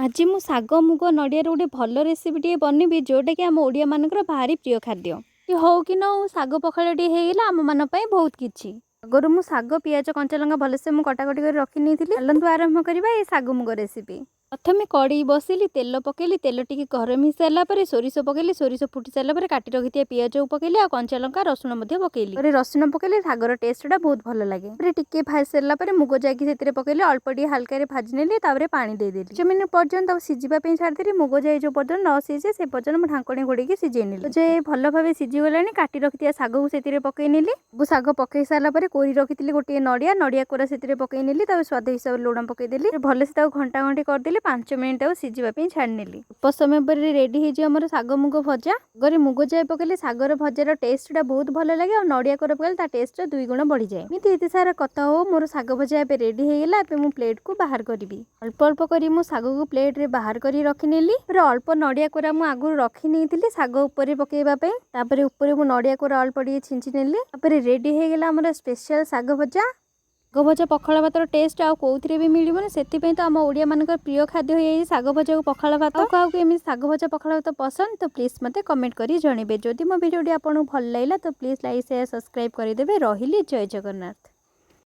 ଆଜି ମୁଁ ଶାଗ, ମୁଗ, ନଡ଼ିଆର ଗୋଟେ ଭଲ ରେସିପି ଟିକେ ବନେଇବି, ଯେଉଁଟାକି ଆମ ଓଡ଼ିଆମାନଙ୍କର ଭାରି ପ୍ରିୟ ଖାଦ୍ୟ। ହଉ କି ନ ହଉ, ଶାଗ ପଖାଳ ଟିକେ ହେଇଗଲା ଆମମାନଙ୍କ ପାଇଁ ବହୁତ କିଛି। ଆଗରୁ ମୁଁ ଶାଗ, ପିଆଜ, କଞ୍ଚା ଲଙ୍କା ଭଲସେ ମୁଁ କଟାକଟି କରି ରଖି ନେଇଥିଲି। ଚାଲନ୍ତୁ, ଆରମ୍ଭ କରିବା ଏଇ ଶାଗ ମୁଗ ରେସିପି। ପ୍ରଥମେ କଡ଼େଇ ବସେଇଲି, ତେଲ ପକେଇଲି। ତେଲ ଟିକେ ଗରମ ହେଇସାରିଲା ପରେ ସୋରିଷ ପକେଇଲି। ସୋରିଷ ଫୁଟି ସାରିଲା ପରେ କାଟି ରଖିଥିବା ପିଆଜକୁ ପକେଇଲି ଆଉ କଞ୍ଚା ଲଙ୍କା, ରସୁଣ ମଧ୍ୟ ପକେଇଲି। ପରେ ରସୁଣ ପକେଇଲେ ଶାଗର ଟେଷ୍ଟଟା ବହୁତ ଭଲ ଲାଗେ। ତାପରେ ଟିକେ ଭାଜି ସାରିଲା ପରେ ମୁଗ ଯାଇକି ସେଥିରେ ପକେଇଲି। ଅଳ୍ପ ଟିକେ ହାଲକାରେ ଭାଜି ନେଲି। ତାପରେ ପାଣି ଦେଇଦେଲି। 5 ମିନିଟ୍ ପର୍ଯ୍ୟନ୍ତ ତାକୁ ସିଝିବା ପାଇଁ ଛାଡ଼ିଦେଲି। ମୁଗ ଯାଇ ଯେଉଁ ପର୍ଯ୍ୟନ୍ତ ନ ସିଝେ, ସେ ପର୍ଯ୍ୟନ୍ତ ମୁଁ ଢାଙ୍କୁଣୀ ଘୋଡ଼େଇକି ସିଝେଇ ନେଲି। ଯେ ଭଲ ଭାବେ ସିଝିଗଲାଣି, କାଟି ରଖିଥିବା ଶାଗକୁ ସେଥିରେ ପକେଇ ନେଲି। ସବୁ ଶାଗ ପକେଇ ସାରିଲା ପରେ କୋରି ରଖିଥିଲି ଗୋଟିଏ ନଡ଼ିଆ, ନଡ଼ିଆ କୋରା ସେଥିରେ ପକେଇ ନେଲି। ତାକୁ ସ୍ୱାଦ ହିସାବରେ ଲୁଣ ପକେଇଦେଲି। ଭଲସେ ତାକୁ ଘଣ୍ଟା ଘଣ୍ଟି କରିଦେଲି। 5 ମିନିଟ୍ ତାକୁ ସିଝିବା ପାଇଁ ଛାଡ଼ି ନେଲି। ଅଳ୍ପ ସମୟ ପରେ ରେଡ଼ି ହେଇଯିବ ଆମର ଶାଗ ମୁଗ ଭଜା। ଶାଗରେ ମୁଗ ଯାଇ ପକେଇଲେ ଶାଗର ଭଜାର ଟେଷ୍ଟଟା ବହୁତ ଭଲ ଲାଗେ ଆଉ ନଡ଼ିଆ କୋରା ପକେଇଲେ ତା ଟେଷ୍ଟଟା ଦୁଇ ଗୁଣ ବଢ଼ିଯାଏ। ଏମିତି ଏତେ ସାରା କଥା ହଉ, ମୋର ଶାଗ ଭଜା ଏବେ ରେଡ଼ି ହେଇଗଲା। ଏବେ ମୁଁ ପ୍ଲେଟକୁ ବାହାର କରିବି। ଅଳ୍ପ ଅଳ୍ପ କରି ମୁଁ ଶାଗକୁ ପ୍ଲେଟରେ ବାହାର କରି ରଖିନେଲି। ତାପରେ ଅଳ୍ପ ନଡ଼ିଆ କୋରା ମୁଁ ଆଗରୁ ରଖି ନେଇଥିଲି ଶାଗ ଉପରେ ପକେଇବା ପାଇଁ। ତାପରେ ଉପରେ ମୁଁ ନଡ଼ିଆ କୋରା ଅଳ୍ପ ଟିକେ ଛିଞ୍ଚି ନେଲି। ତାପରେ ରେଡ଼ି ହେଇଗଲା ଆମର ସ୍ପେଶାଲ ଶାଗ ଭଜା। ଶାଗ ଭଜା, ପଖାଳ ଭାତର ଟେଷ୍ଟ ଆଉ କେଉଁଥିରେ ବି ମିଳିବନି। ସେଥିପାଇଁ ତ ଆମ ଓଡ଼ିଆମାନଙ୍କର ପ୍ରିୟ ଖାଦ୍ୟ ହେଇଯାଇଛି ଶାଗ ଭଜାକୁ ପଖାଳ ଭାତ। ଆଉ କାହାକୁ ଏମିତି ଶାଗ ଭଜା, ପଖାଳ ଭାତ ପସନ୍ଦ ତ ପ୍ଲିଜ୍ ମୋତେ କମେଣ୍ଟ କରି ଜଣାଇବେ। ଯଦି ମୋ ଭିଡ଼ିଓଟି ଆପଣଙ୍କୁ ଭଲ ଲାଗିଲା ତ ପ୍ଲିଜ୍ ଲାଇକ୍, ସେୟାର, ସବସ୍କ୍ରାଇବ୍ କରିଦେବେ। ରହିଲି, ଜୟ ଜଗନ୍ନାଥ।